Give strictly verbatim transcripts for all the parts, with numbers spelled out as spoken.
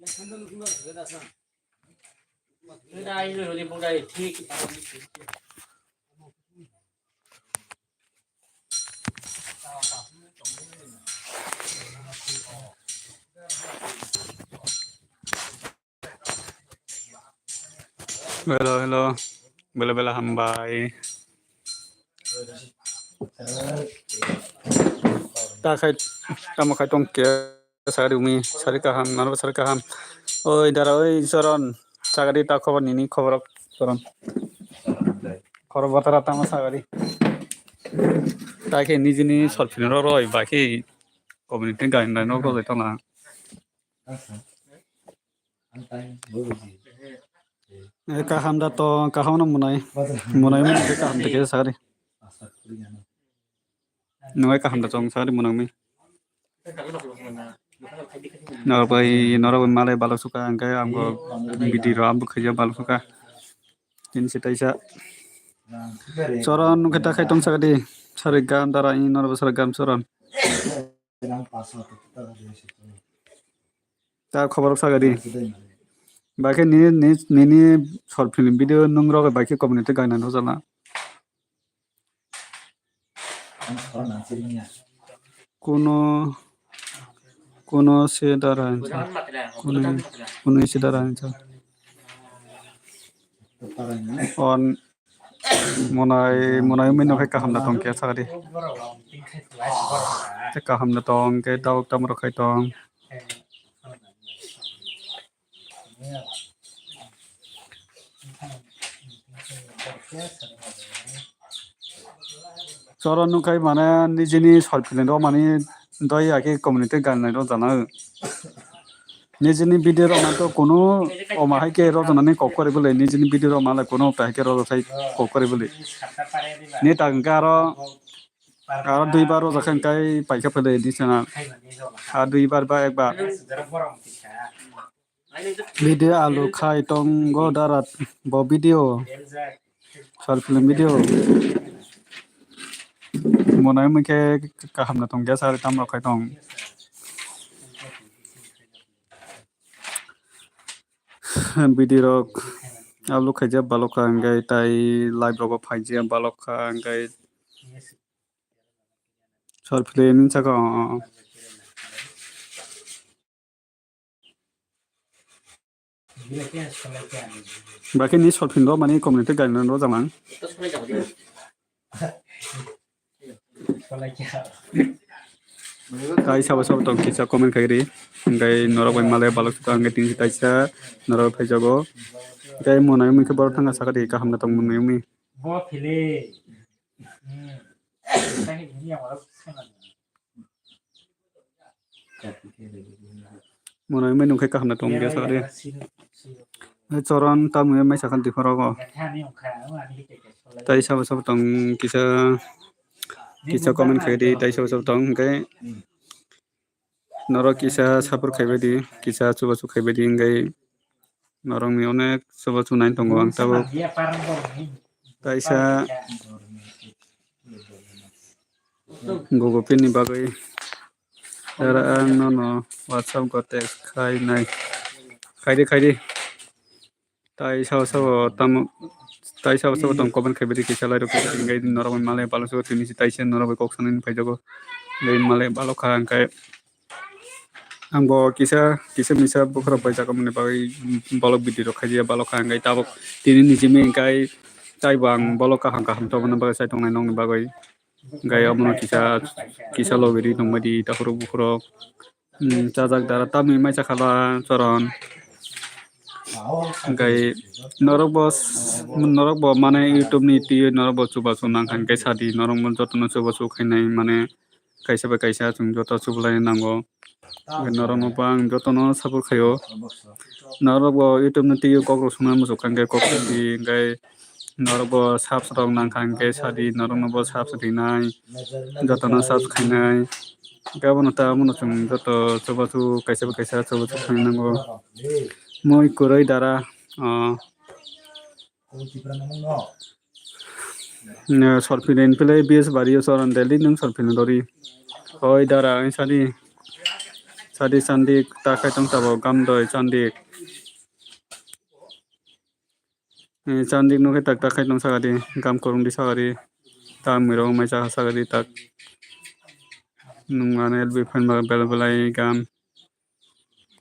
Hello, hello. Bela bela hambai. Ta khai, tamo khai tong khe, sari umi, sari kaham, naro sari kaham. Oi dara, oi Soron, sagadi ta khobor nini khobor Soron. Khobor botara tamo sagadi. Ta khe nijini solphinaro roi, ba khe community gainai no roi tona. Eh, kaham da tong, kaham no munai. Munai munai khe kaham da khe sagadi. Nungai kaham da tong sagadi munang mi. Norok bai, norok bai malai balok suka, hingke amgo bidi ro ambo khaija balok suka. Tin se taisa. Soron nung khe ta khai tong sagadi. Sari gam dara in norok bai sari gam soron. Ta khobor sagadi. Bakhe ni, ni, nini short film video nung rok bakhe community gainani rojala. Kuno, kuno se dara hinsa. Kuno, kuno se dara hinsa. On monai, monai mino khai kaham da tong khe sagadi. Te kaham da tong khe tabuk tamo rok khai tong. Choro nung khai mane nijini short film rok mani doi ya khe community gainai rok jana. Nijini video rok mani to kunu oma hai khe rok jana ni kok kori bole nijini video rok mani kunu tai khe rok sai kok kori bole. Ni ta hingke aro, aro dui bar rok jana khai paikha pele ni chana. A dui bar ba ek bar. Video alu khai tongo dara bo video. Short film video. Monai mui khe kaham na tong khe sari tam rok khai tong. Video rok upload khaijak balok kha hingke tai live rogo phaijak balok kha hingke short film saka. Bakhe ni short film rok mani community gainani rojak mang. Tai sabo sabo tong kisa comment khai ri. Hingke norok bai malai balok suka hingke tin taisa norok phaijago. Hingke monai mui khe borok thangka sakha di kaham na tong monai mui. Monai mui nungkhe kaham na tong kisa sakha di. Choron tamni mai sakha di phoro go. Tai sabo sabo tong kisa. Kisa comment khai di, tai sabo sabo tong hingke norok kisa support khaibai di, kisa chubachu khaibai di, hingke norok ni onek chubachu nai tongo ang tabuk. Kaisa Google Pay ni bagwi. Tara ang nono WhatsApp go text khai nai. Khai di, khai di. Tai sabo sabo tamo, tai sabo sabo tong comment khai bidi kisa lai rok hingke norok bai malai balok so tini si taisa norok bai kok sanani phaijago. Bai malai balok kha hingke ang bo kisa, kisa misa bokhorok bai jaga mani bagwi balok video rok khai balok kha hingke tabok tini ni simi hingke tai bo ang balok kaham kaham tongmani bagwi sai tongnai nokni bagwi. Hingke omono kisa, kisa logi ri tongbai di takhorok bukhorok. Hmm, chajak dara tamni mai chakhala choron. Hingke norok bo, norok bo mane YouTube ni twi norok bo chubachu nang kha hingke sadi norok bo jotono chubachu khainai mane kaisa bai kaisa chwng joto chubalai nango. Hingke norok no bo ang jotono support khaio. Norok bo YouTube ni twi kok rok swngnai muchuk kha hingke kok rok di hingke norok bo subs rok nang kha hingke sadi norok no bo subs rinai jotono subs khainai. Hingke abono ta abono chwng joto chubachu kaisa bai kaisa chubachu khainai nango. Mui kwrwi dara, ah, short film pele B S Bario soron daily nung short film dori. Oi dara ang sadi. Sadi Chandik ta khai tong tabuk, gamdoi Chandik. Eh, Chandik nukhe tak tak khai tong sakadi, gam kwrwngdi sakadi. Ta mwirok mai cha sakadi tak. Nungmano L B phan ba bela belai gam.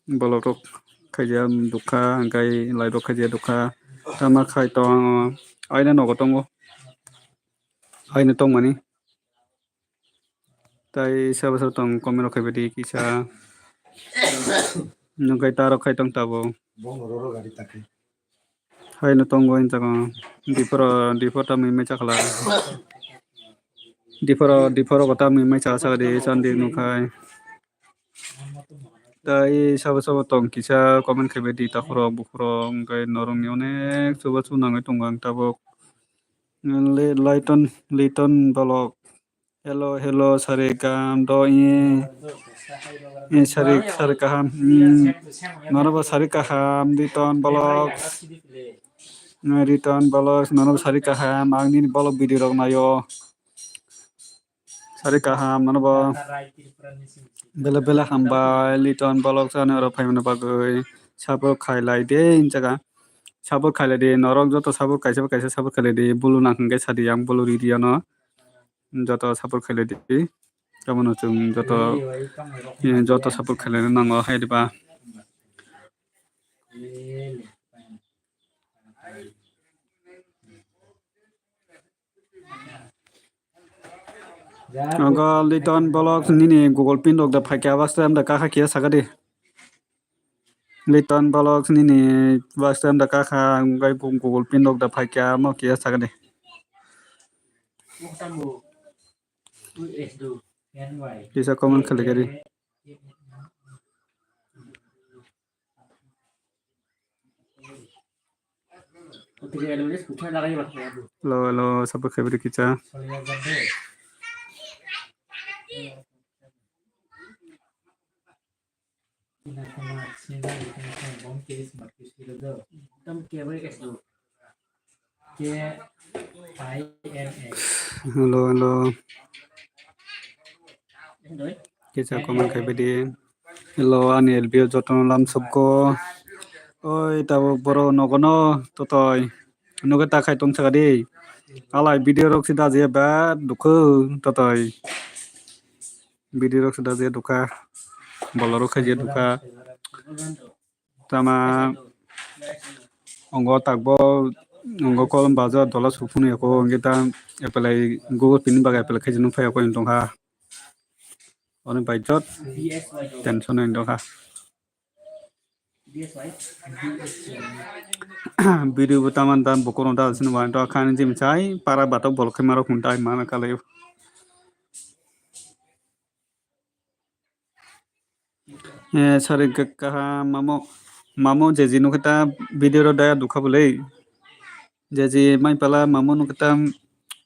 Bolok rok khaija dukha, hwnkhe light rok khaija dukha. Tama khai tong, aina nogo tongo. Aina tongmani. Tai sabo sabo tong comment rok khai badi kisa. Nungkai ta rok khai tong tabo. Hai no tongo in jaga. Diporo, dipor tamni mai chakla. Diporo, diporo ko tamni mai chakla sakadi Chandik nukhai. Tai sabo sabo tong kisa comment khai badi takhurok bukhurok hwnkhe norokni onek chubachu nangwi tongo ang tabuk. Le-, Liton, Liton Bolok. Hello, hello, Sarigam do i, i Sari, Sari kaham, mm, nono bo Sari kaham, Riton Vlogs, mm, Riton Vlogs, nono bo Sari kaham, ang nini vlog video rok nayo, Sari kaham, nono bo bela bela hambai, Riton Vlogs ano oro phaimani bagwi, support khailai de, in jaga, support khailai de, norok joto support kaisa kaisa support khailai de, bulu nang hwnkhe sadi ang bulu ridi ano. Joto support khailai di. Tamoni chwng joto, eh, joto support khailai nango hai diba. Nogo Liton Vlogs nini Google Pin rok da phaikha, WhatsApp da kakha kiya sakadi. Liton Vlogs nini WhatsApp da kakha, hwnkhe Google Pin rok da phaikha, mo kiya sakadi. Kisa comment khailai kari. Hello, hello, support khaibadi kisa. Hello, hello. Kisa comment khaibadi. Hello, ani L B o jotono lamsokgo. Oi, tabuk borok nogono totoi. Nugwi ta khai tong sakadi. Alai video rok se dajiya ba dukhu totoi. Video rok se dajiya dukha. Bolorok khajiya dukha. Tama ongo takbo ongo kolom bajar dola sukphunu yako hwnkhe ta apply Google Pay ni bagwi apply khaijak nung phai yako wng tongkha. Oni bai jot tension wng tongkha. Video bo taman ta bukurok da sini wani to khani jim chai para batok bolok khe marok hwn tai mana kalai. Eh, sorry, kaham mamo, mamo jeji nukhe ta video ro daya dukha bolei. Jeji mai pala mamo nukhe ta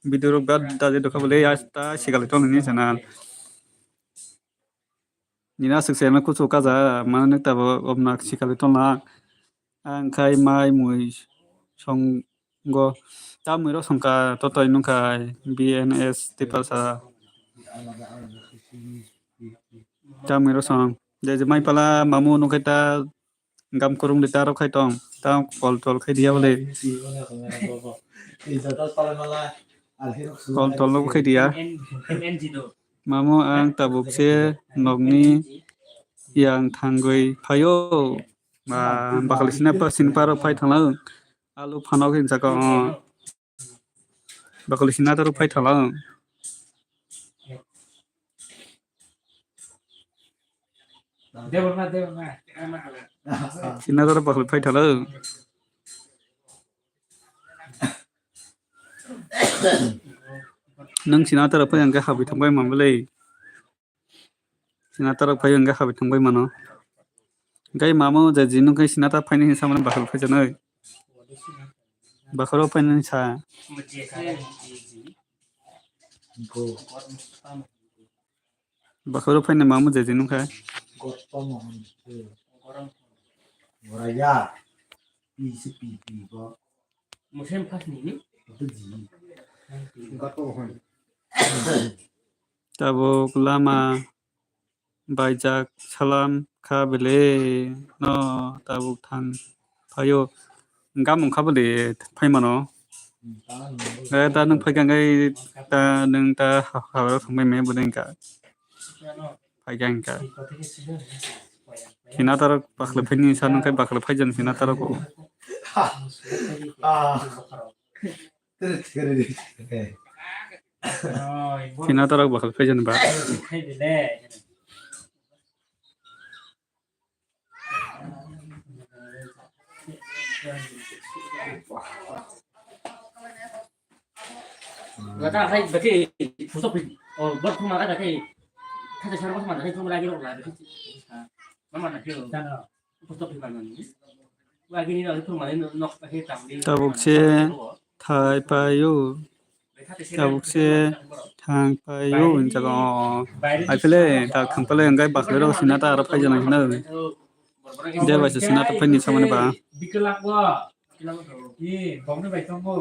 video ro ba daya dukha bolei, asta sikali tong ni channel. Nina aswk se kuchu kaja mane tabo obna sikali tong na. Ang khai mai mui songo. Tamui rok songkha totoi nungkhai B N S Tiprasa. Tamui rok song. Je je mai pala mamu nungkhai ta gam kurung de ta rok khai tong. Ta kol tol khai dia bole. Kol tol no khai dia. Mamu ang tabuk se nokni yang thangwi phaio. Ba, bakal sina pa, sini paro phai thala. Alu phanok hin saka, oh. Bakal sina taro phai thala. Sina taro bakal phai thala. Nang sina taro phai ang khe habi thangbai mambele. Sina tarok phai hwnkhe habai thangbai mano. Hwnkhe mamo je jini hwnkhe sina ta phaini hinwi samani bakhoro phaijaknai. Bakhoro phainani sa. Bakhoro phaini mamo je jini hwnkhe. Tabuk lama. baijak salam kha bele no tabuk thang phaio. Gamung kha bele phaimano. Eh, da nwng phaikha khe da nwng da ha-, ha-, ha-, thangbai me bole wngkha. Phaikha wngkha. Hina tarok bakhle phaini sa nwng khe bakhle phaijan hina tarok. Hina tarok bakhle phaijan ba. Gata hai bati pusok pi. Oh, bor thuma gata kai. Thata sar bor mana kai thuma lagi rok lagi. Mama na kyo. Pusok pi mana ni. Lagi ni lagi thuma ni nok kai tam ni. Tabuk se thai payo. Tabuk se thang payo in jaga o. Ai pele ta khang pele engkai bakle rok sina ta aro phai jana hina. Deba se sina ta phai ni samani ba. Bikelak bo. Bikelak bo. Ni bong ni bai tong bo.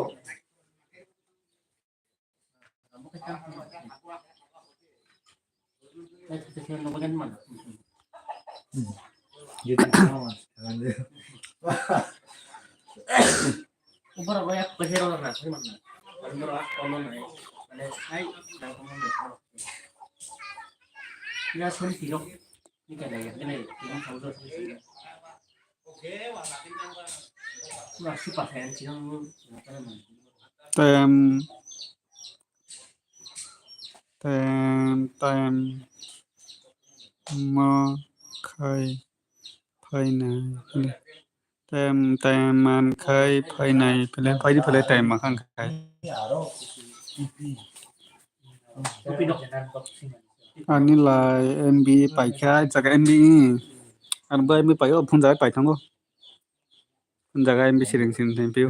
Tem, tem, tem, ma khai phainai, tem, tem man khai phainai, pele, phaidi pele tem ma khang khai. Ani lai M B paikha, jaga M B, ani bo M B paio, phone jaga paithango. Phone jaga M B siring siring thangpio.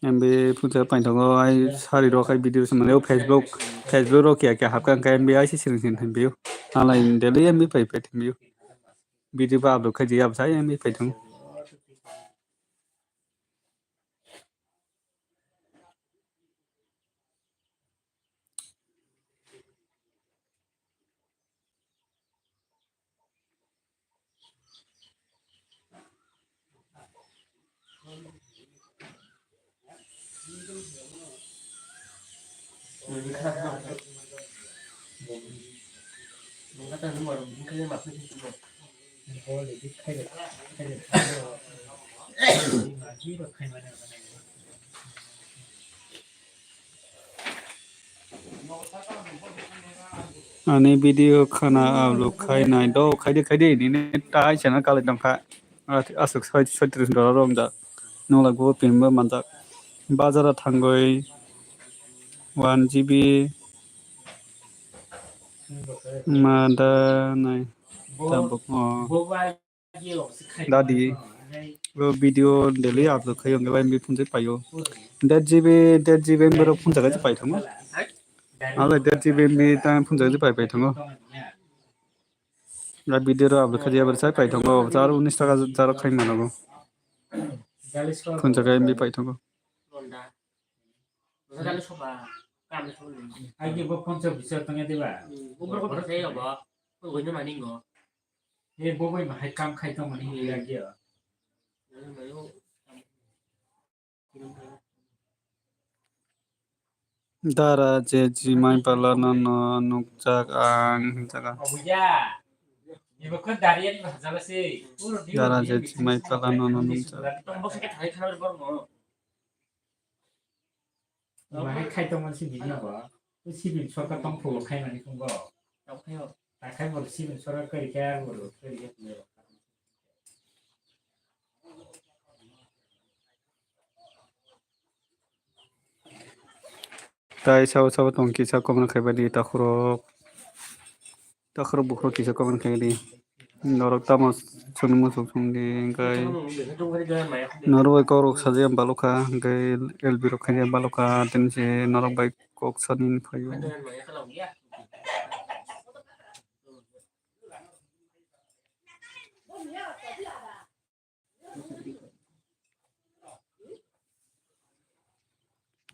M B phone jaga paithango, ai sari rok ai video se mane, o Facebook, Facebook rok kiya kiya hapkha, hingkhe M B ai se siring siring thangpio. Nalai daily M B pai pai thangpio. Video ba upload khai di, absa M B paithango. Ani video khana upload khai nai do, khai di, khai di, nini tai channel kalai tong kha. Aswk soi-, soitris dollar romjak. Nungla go pin bo manjak. Bazar o thangwi one G B ma da nai tabuk o. Dadi, o video daily upload khai, wngkhe bai M B phunjak paio. Dead G B, dead G B M B rok phunjak khai paithango. Ale dead G B M B tang phunjak khai pai paithango. Na video rok upload khai, bai sai paithango. Jar unis taka jar khai mano. Phunjak khai M B paithango. Ai ke bo phone sa bisa tanya diba? Umur ko bisa ya ba? Ko gini maning go. E bo bai mahai kam khai tong mani ya ya. Dara je jimai pala no no nukjak ang hinjak ang. Dara je jimai pala no no nukjak. Bahai khai tongmani se bini bo. O sibin sorkar tongphuru khai mani phungo. Tongphuru. Ta khai bo sibin sorkar kari khe abo kari khe phungo. Tai sabo sabo tong kisa comment khaibadi takhurok. Takhurok bukhurok kisa comment khaidi. Norok tamo chwngno muchung chwngdi, hwnkhe norok bai kokrok sajakya balokha, hwnkhe L B rok khaina balokha, tini se norok bai kok sanini phaio.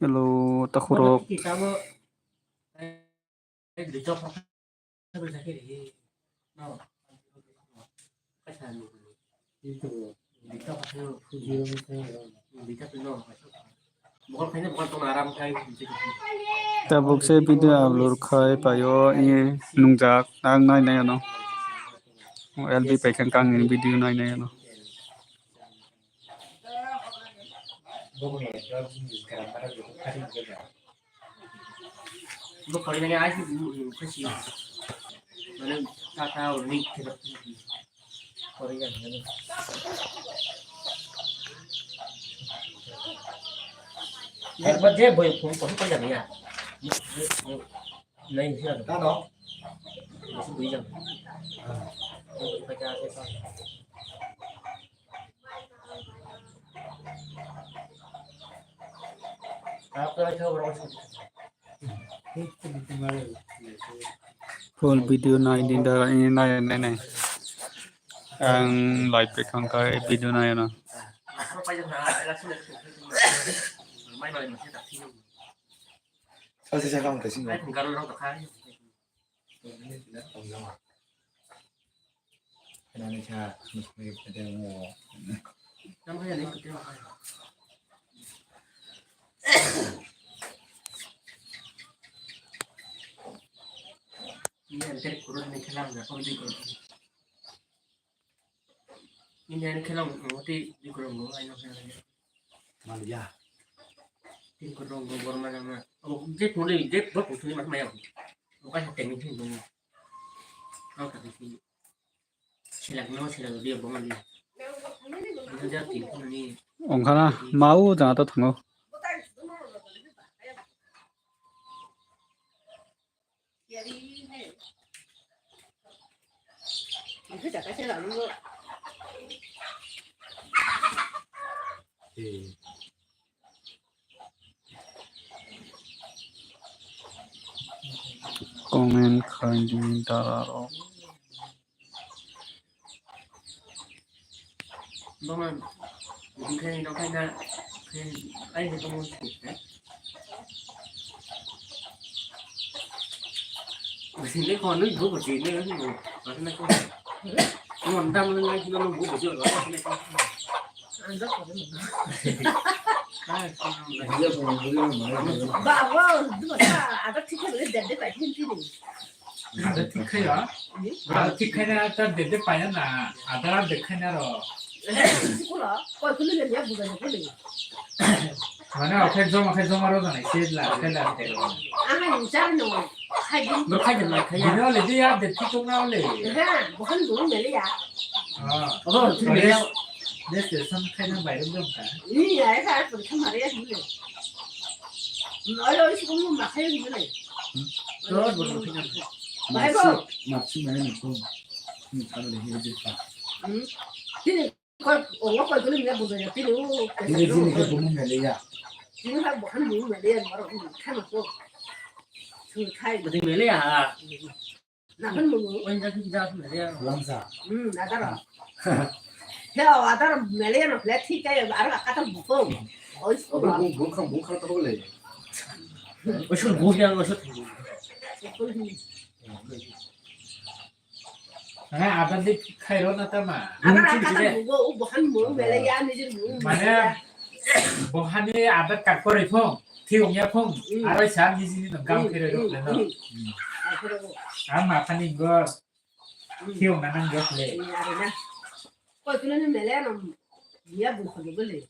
Hello, takhurok. Tabuk se video upload khai paio, i nungjak, ang nai nai ano. L B paikha kang ni video nai nai ano. Bo kori nani ai si bu kasi. Mana kata orang ni kita kori nani. Ekbar je boy phone kori kori nani ya. Nai ni sila. Tano. Masih bui jam. Kata apa? Full video nai din da, ini nai, nai, nai. Ang live pe khang kai video nai ano. Sasi sa kang kasi. Nani sa, nusmai pada mo. Ini yang tadi kurun ni kelang dah, kau di kurun. Ini yang kelang, mau ti di kurun, mau ayo kelang. Malia. Di kurun, mau borma nama. Oh, dia boleh, dia buat usulnya macam apa? Bukan yang teknik itu. Kau tak di sini. Ongkhana mau jang ta thango. Comment khaidi dara rok. Bama, bini khai no khai na, khai, ai ni bama. Bini khai no ibu bini khai no, bini khai no. Mon dam le ngai no bu bu jo. Ba wo, dua sa, ada tiga le dede pai tin tin. Ada tiga ya. Ada tiga ya, ada dede pai na, ada dede pai na ro. Sikula, koi kulu le ya bukan kulu. Mana oke joma, oke joma ro na, sila, sila. Ama ni char no. Bro khai de na khai ya. Bini ole di ya de thik tong na ole. Ha, bohan dulu mele ya. Ah. Obo thik mele ya. Des des sam khai na bai rum dong ka. Ni ya ka pur kha mare ya ni le. Oi oi sukun ma khai ni le. To bro khai na. Bai bo. Marsi mane ni ko. Ni ka le he de ka. Hmm. Tini Koi, obo koi kulu mia bujo ya, tini o, tini, tini ke bumu mele ya. Tini ha bukan bumu mele ya, maro, hmm, khai ma ko. Sung khai. Bati mele ya. Na kan bumu. Oin ja ki ja mele ya. Langsa. Hmm, adar. He, adar mele ya, no, le thik ya, aro kata buko. Oi, obo bung, bung khang, bung khang to le. Oisu bung ya, oisu. Oisu. Mane adar di khairo na tama. Adar, adar bugo, o bohan mung mele ya, nijir mung mele ya. Mane bohani adar card kori phung, thiyong ya phung, hmm, aro sa nijini no gam khere rok le no. Hmm. Ang ma khani go thiyong na nang go le. Koi kilo ni mele no ya bu khani go le.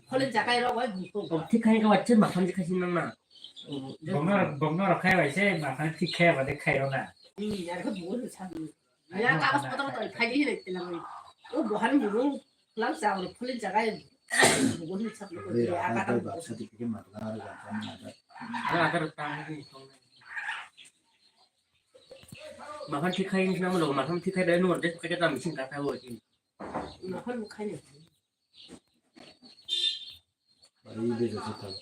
Kholin jakai rok bai buko. Thik khai ka wacche makham je khai sin na. Bongno, bongno rok khai bai se makham thik khai ba de khai rok na. Hmm, yar ko buko sa. Ya ka ko to to khai di le tela mai. O bohan buko lang sa ro kholin jakai buko ni sa ko ya ka ta ba sa di ke ma la ra ka ma da. Ya ka ta ni. Makham thik khai ni na mo makham thik khai dai no de khai ta machine ka khai wo. Makham khai ni. Bari bejak khe thang.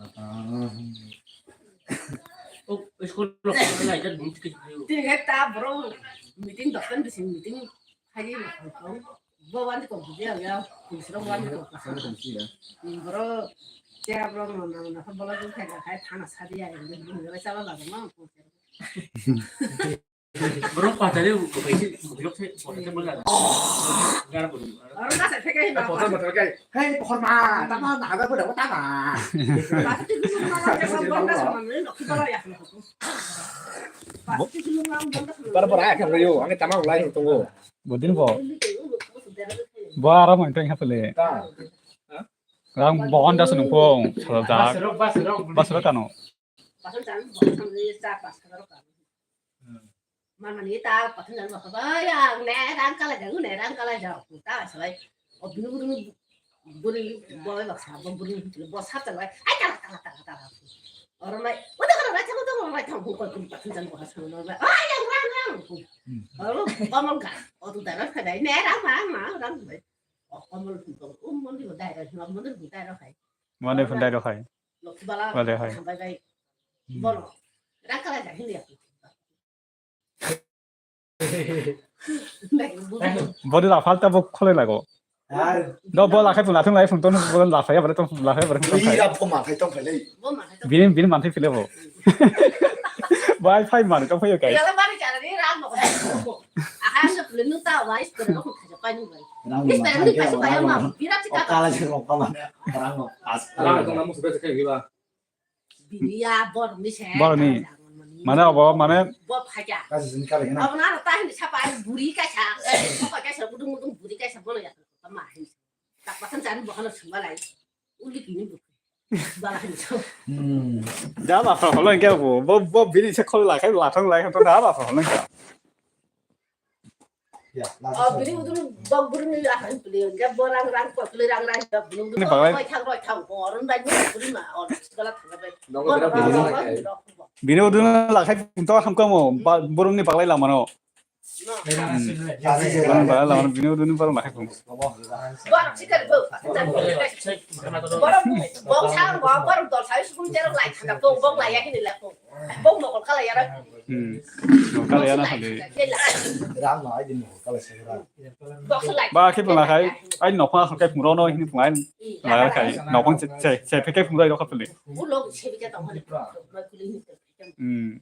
Apa? Oh, school lo lai jar bung tiki. Tini khe ta bro meeting doktan bisi meeting khai ni. Bo wani kok buji ya ya, kusro wani kok. Boro, kera boro no na na bola jung khaina khai thana sadi ya, ini boro chala la no. Borok patari upaisi upaisi upaisi bola. Gara bola. Oro ka sa theke hin. Potor motor kai. Hei, pokhor ma, tama na haga bola tama. Pasti dulu ma ka sa bola sa ma ni no ki bola ya. Pasti dulu ma ka sa. Para para akhir yo, ani tama ulai tungo. Bodin bo. Bo ara mo inteng hapele. Rang bo honda sunung pong, sala jak. Basro, basro, basro kano. Basro jan bo sang ni cha pas ka ro ka. Mana ni ta pathun jan ba ba ya ne rang kala jang ne rang kala jang ta sai. O bini bini bini boy bak sa bo bini bo sa ta lai ai ta ta ta ta ta. Oro mai o ta ka rai ta ko to mai ta ko ko pathun jan ba sa no ba ai ya rang rang. Oro ba mon ka o tu ta ra ka dai ne rang rang rang rang. O ko mon ko o mon di dai ra ma mon di dai ra kai. Mane phun dai ro khai. Lokhi bala. Wale hai. Sampai bai. Bono. Rang kala jang hin ya. Body la falta bo khole lago. Ar do bo la khai phun la thung lai phun ton bo la phai bare ton la phai bare ton. Ira pho ma khai tong khai lei. Bo ma khai tong. Bini bini man thai phile bo. Bai phai man tong phai kai. Yala mari chara ni ram mo. Aha so le nu ta wai spera ko khaja pai nu bai. Rang mo. Spera ni pai pai ma. Bira chika. Kala je ro kala. Rang mo. As. Rang ko na mo spera kai ba. Bini ya bor ni se. Bor ni. Mane abo mane. Bo phaja. Kasi sini kali na. Abo na ta hin sa pa buri ka sa. Ko ka sa budung budung buri ka sa bono ya. Ma hin. Tak pasan jan bo halo sumba lai. Uli kini bu. Bala hin so. Hmm. Da ba fa holo ke bo bo bo bini se khol la khai la thang lai to da ba fa holo ke. Ya, oh, bini udur bok buru ni ahan pili, ya, bo rang rang ko pili rang rang ya, bini udur. Ni bagai. Roi thang, roi thang, ko ron bai ni buru ma, on, segala thang bai. Nongo bera buru ma. Bini udur la khai to ham kamo, buru ni baglai lama no. Buru ni baglai lama no, bini udur ni baglai la khai. Bor sikar bo. Bor, bor sa, bor, bor dol sa, sukun jero lai thang, bor, bor lai ya kini la ko. Bok mokol kala yara. Hmm. Mokol kala yara hali. Ram no ai din mokol kala se ram. Ba ke pala khai ai nokha khai phung rono hini phung ai la khai nokong che che che phe ke phung roi rokha pele. Ulo se bi ka tong hali. Hmm.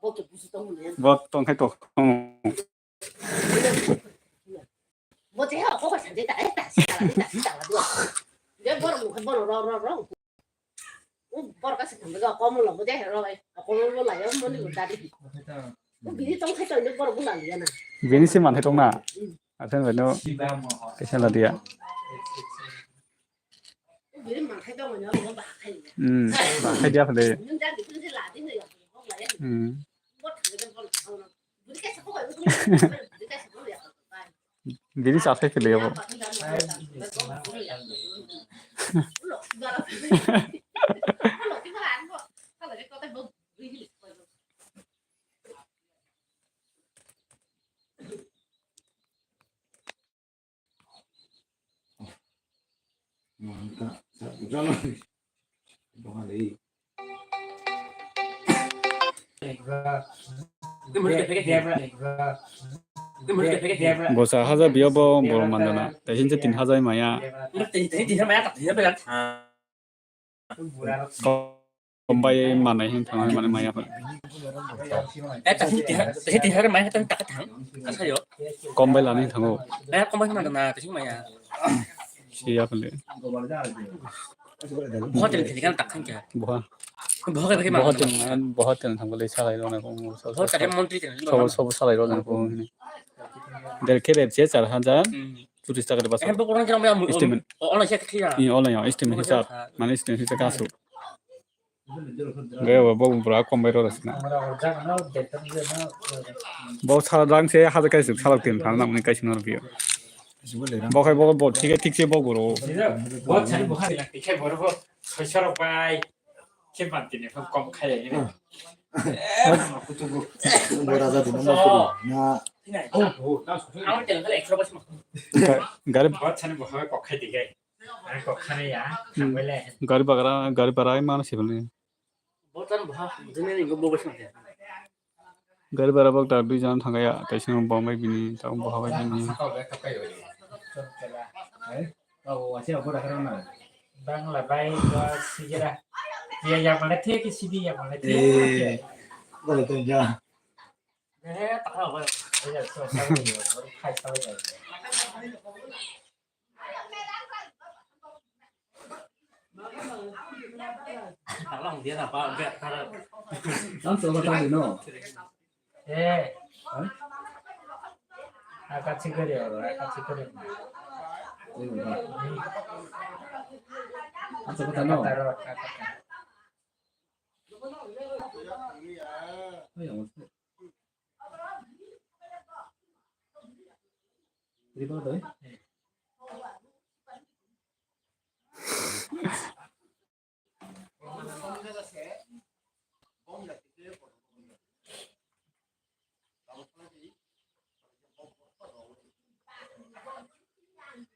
Bok ke busu tong hali. Bok tong khai to. Bo je ha ko sa je ta ta si ta ta si ta do. Je bor mo bor ro ro ro. U bor ka se kan ga ko mo lo bo je ro ai. Ko mo lo la ya mo ni lo ta di. U bi tong khai to ni bor bu la ya na. Bini se man hai tong na. Asen beno. Kaisa la dia. Hmm, ba khai dia phale. Hmm. Bini sa khai phale abo. Bosa hajar biya bo bor mandana. Taisin se tin hajar maya. Kombai manai hin thango mane maya. Kombai lani thango. Siya pale. Boha. Boha teng thango le salai rona ko. Sobo sobo salai rona ko. Del kebeb se char hajar. Chutis taka de basa. Estimate. Online ya, estimate hisab. Mane estimate hisab kasu. Gaya bo bo bura kombai rok sina. Bo sala dang se haja kaisa salak tin thana namni kaisa nor biyo. Bo khai bo bo thik thik se bo guru. Bo chani bo khai la thik khai bo bo soisoro bai. Khe ban tini kom khai ni. Bo raja dino ma kuru na. Gari. Bo chani bo khai kok khai di gai. Gari bagra, gari bara ai mano sibani. Gari bara bok da dui jon thangya, kaisa bom bai bini, tamo boha bai bini. Hai? Oh, wasia aku dah kena. Bangla bai ba sigira. Ya, ya mana thik sidi ya mana thik. Eh, boleh tu ya. Eh, tak apa. Ya, so, so, so, so, so, so, so. Ang soba tadi no. Eh. Hah? Aka chikari oro, aka chikari. Iya, Bang. Ang soba tadi no. Aka taro, aka taro. Oh, ya, maksudnya. Jadi, Bang, tadi?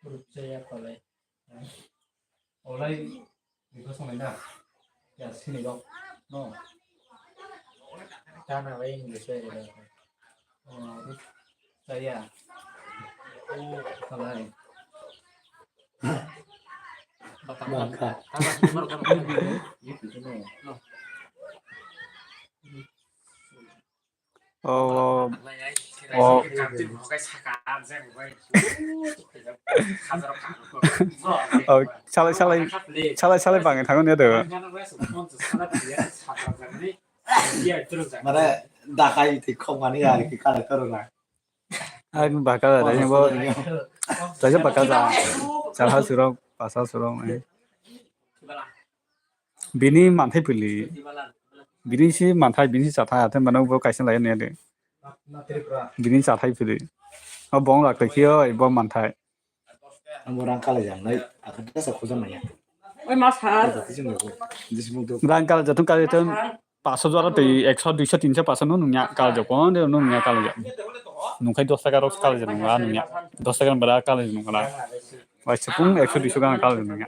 Rupchaya kolai. Olai, iko songai na. Ya, sini dok. No. Kana bai English bai. Oh, saya. Salah. Bangkha. Oh, oh, oh, salai, salai, salai, salai bangwi thango ne do. Mane dakai tei khokmani ya ki kala toro na. Ang baka da, tei bo, tei baka da, chalha surok, pasa surok, eh. Bini manthai pili, bini si manthai, bini si chathai, hathai mano bo kaisa lai ne de. Bini chathai pili, o bong rak tei khe o, bo manthai. Amo rang kala jam nai, akhir kasa khojam nai. Oi, ma sar. Rang kala jatung kala jatung, paso jora tei ekso, duiso, tinso, paso no nungya kala jok, kono de no nungya kala jok. Nungkhai dos taka rok kala jok nungla nungya. Dos taka bara kala jok nungla. Wai sepung ekso, duiso gana kala jok nungya.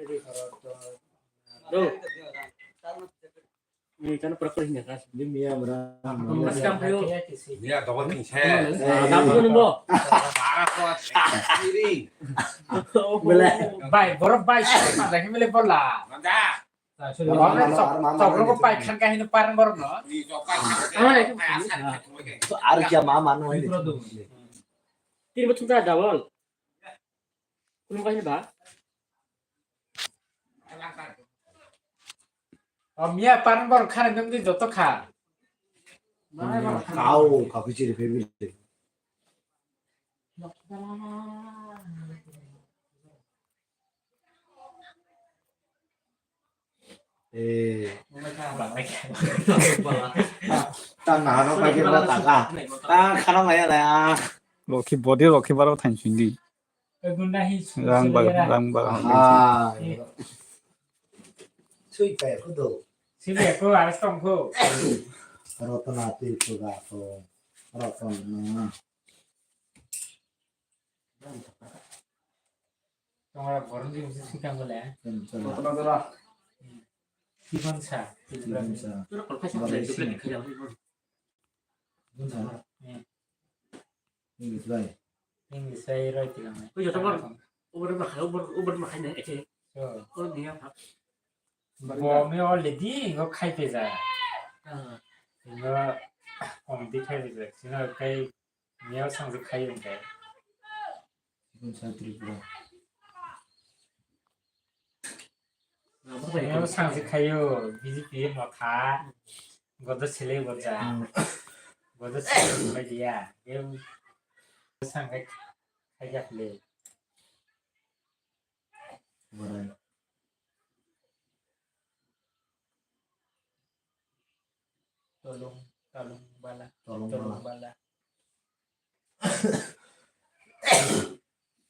Ni kan pura pura hinga kas. Ni miya mera. Mas kam kayo. Miya double king se. Dam ko nungbo. Bara ko siri. Bele. Bai, borok bai, pada himle bola. Manda. Chokro ko pai khan ka hino parang borok no. Ni chokai. Ar kya ma mano hai. Tin bo thungta double. Kulum kaisa ba? O miya parang borok khana nung di joto kha. Kau, kau kichiri family. Eh. Ta, ta nahano pai khe bro taka. Ta khana maya na ya. Rokhi body rokhi baro thain sindi. Rang bag, rang bag. Ah. Sui kaya kudo. Sui kaya ko aras tong ko. Rotana tu ko ga ko. Rotana. Tongra borok ni bisi sikang bole. Sibon sa. Sibon sa. Borok ni sini. English bai. English bai roi tilang. Oi, joto bor. Uber ma khai, uber, uber ma khai ne, eche. So. Ko niya pha. Bo mi already ngo khai pe ja. Ah. Ngo om di khai pe ja. Sino kai Miyao sangjak khai wngkhe. Chikon sa Tripura. Miyao sangjak khaio, B J P motha, godo sele goja. Hmm. Godo sele goja ya. Em, sangjak khai ya le. Borai. Tolong, tolong bala. Tolong bala. Tolong bala.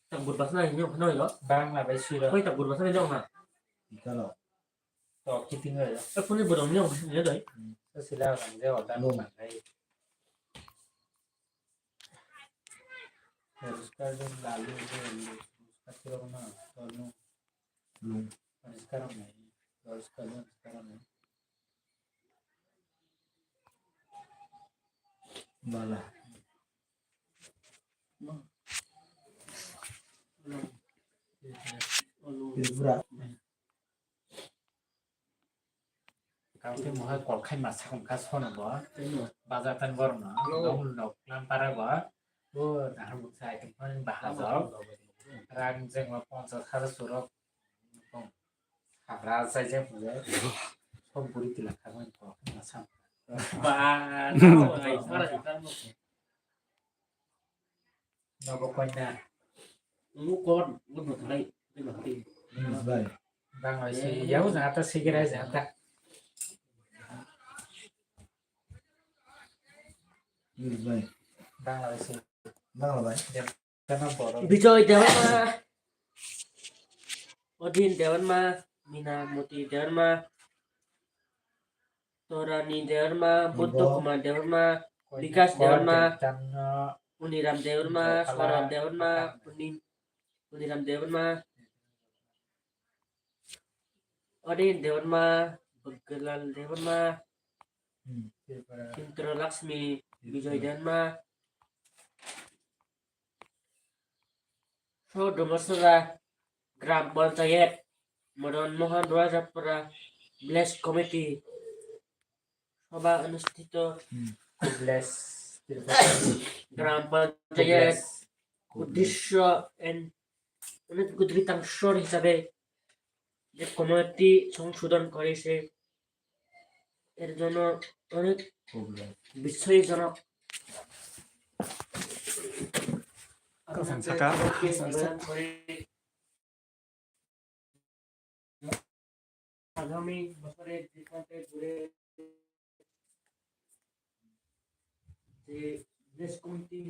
Tak burbas na ini apa no lo? Bang na bai sui lo. Koi tak burbas na ini apa? Ika lo. To kiting lo. Eh, puni bodong ini apa? Ini doi. Hmm. To sila orang dia orang. Lo. Bang, hai. Poriskar de lalu de lalu. Poriskar de lalu. Lung. Poriskar de lalu. Poriskar de lalu. Bala. Tripura. Kangtwi mohai kolkhai masa wngkha sono bo. Bazar tan borno. Dong nok lam para bo. Bo nahar buksa item phone bahajak. Rang jengma ponchas hajar surok. Habra sai jeng puje. Som puri tila khamai kolkhai masa. Ba, na, na, na, na. Nobo koina. Ngu kor, ngu nuthlai, ngu nuthlai. Yes, bhai. Bangla si, yau jata sigira jata. Yes, bhai. Bangla si. Bangla, bhai. Jab kana boro. Bijoy Debbarma, Odin Debbarma, Minamoti Debbarma, Torani Debbarma, Buddha Kumar Debbarma, Bikas Debbarma, Uniram Debbarma, Sorab Debbarma, Uni-, Uniram Debbarma, Odin Debbarma, Bhagwalal Debbarma, Chindra Lakshmi, Bijoy Debbarma, Sodoma Sora, Gram Panchayat, Madan Mohan Rajapura, Village Committee, Sabha Anusthito, Kubles, Gram Panchayat, Kubles. Uddishyo and অনেক গুদরি তাংশর হিসাবে যে কমিটি সংশোধন করেছে, এর জন্য অনেক বিস্ময়জনক। আপনাদের সবাইকে নিবেদন করি, আগামী বছরের দৃষ্টান্তে ঘুরে যে দেশ কমিটি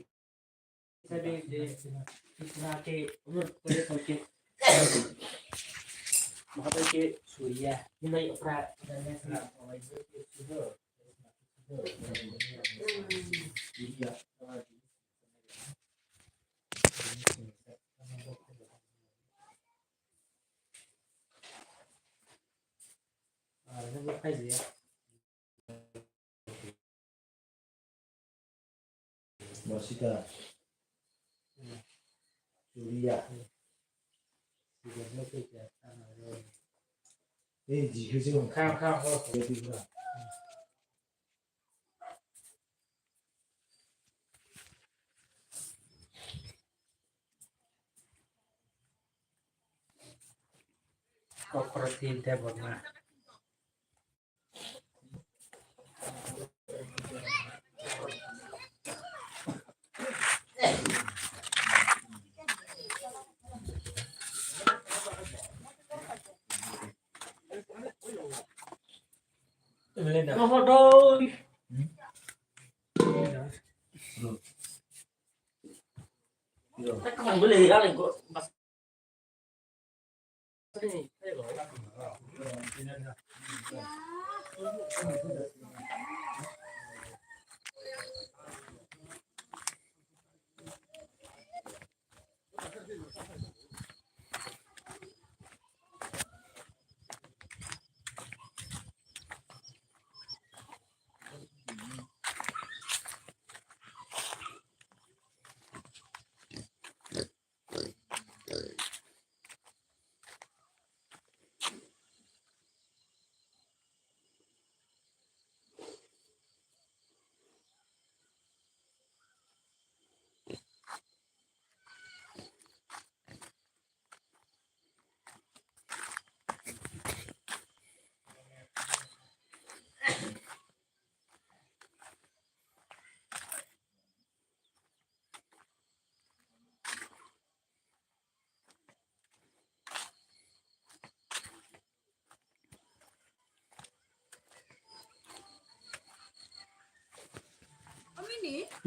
হিসাবে যে ত্রিপুরাকে অনুরোধ করে সবাইকে মহাদয়কে সুরিয়া হিমাই Apara Basita. Suria. Ei, jikhe se wng kha, kha, kha, kha. Kokroti Debbarma.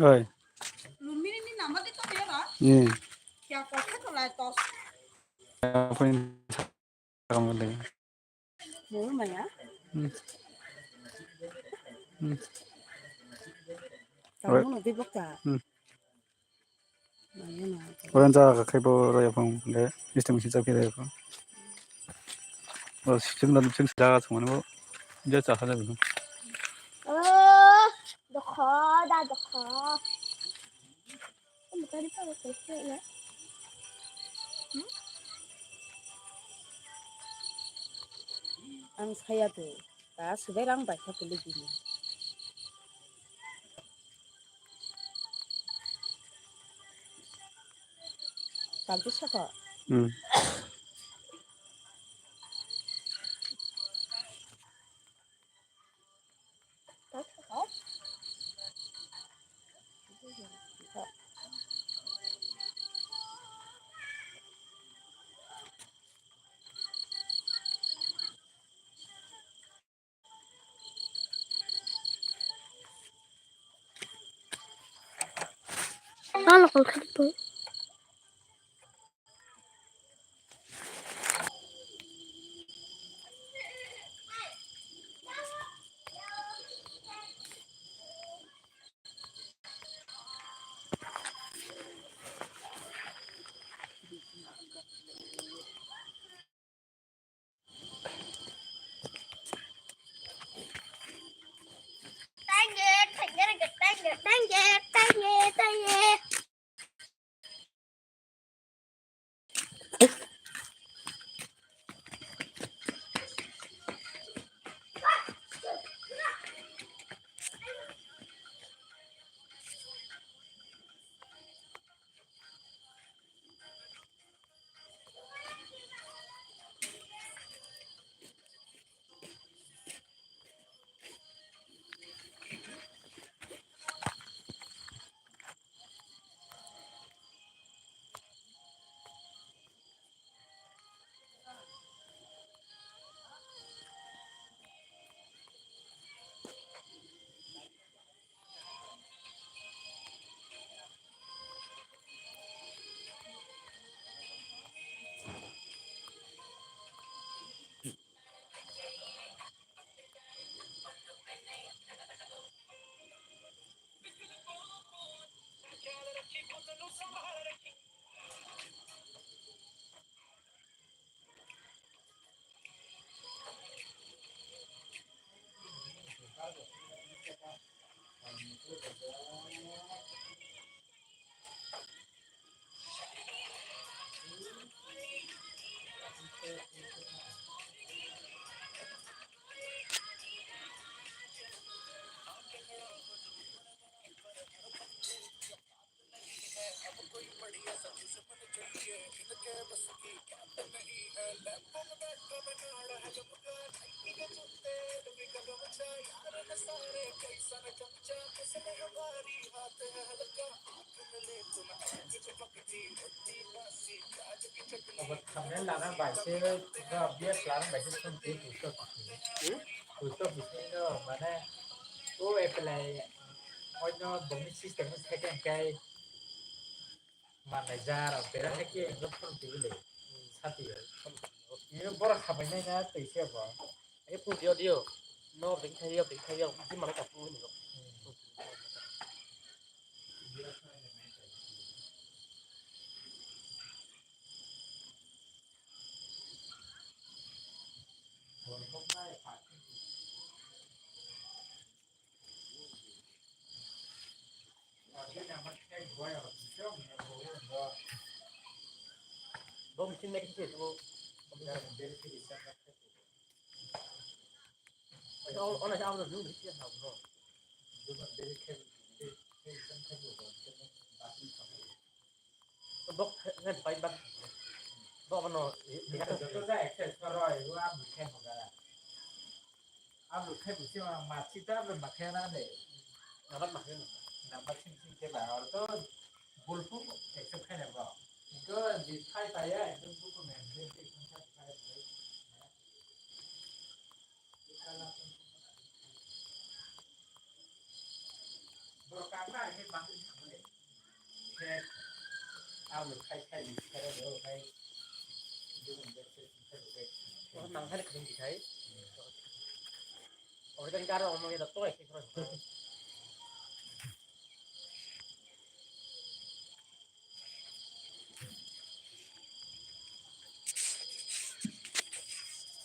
Oi. Ni. Apa ini? Kamu lagi. Bo maya. Hmm. Hmm. Kamu nanti bokta. Hmm. Maya na. Orang jaga kai bo raya pang de, sistem si jaga raya pang. Bo sistem dan sistem jaga semua ni bo. Dia cakap lagi. Oh, dokho, da dokho. Kamu tadi apa ya? Ang saya tu, ta subai rang bai kha pili bini. Tal tu saka. Hmm. Obo thumbnail lana bai se, pura obvious lana bai se, song twi post office ni. Hmm? Post office ni no, mane, o apply, oino bongni system ni second kai, manai jar, bera thaki, eno form twi le, sati. Ino borok hamai nai na, twi se bo. E pu dio dio, no, bing thai dio, bing thai dio, bing malo kapu ni. Bo machine naikhe se bo. Ono, ono, ono, ono, ono, ono, ono. Bo khe, khe bai bak. Bo bono, i, i, joto ja access koro, i, wa mukhe hoga. Abro khai busi ma, ma chita abro ma khai na de. Nabat ma khai na. Nabat sing sing ke ba, or to bulpung accept khai na ba. To di khai ta ya, ekdom bulpung ne, ne, ne, khai khai. Bro, ka khai ke ba. Khe aboni khai khai ni khai rw khai. Nang khai khai khai. Oro jang garo omo ya to khai khai.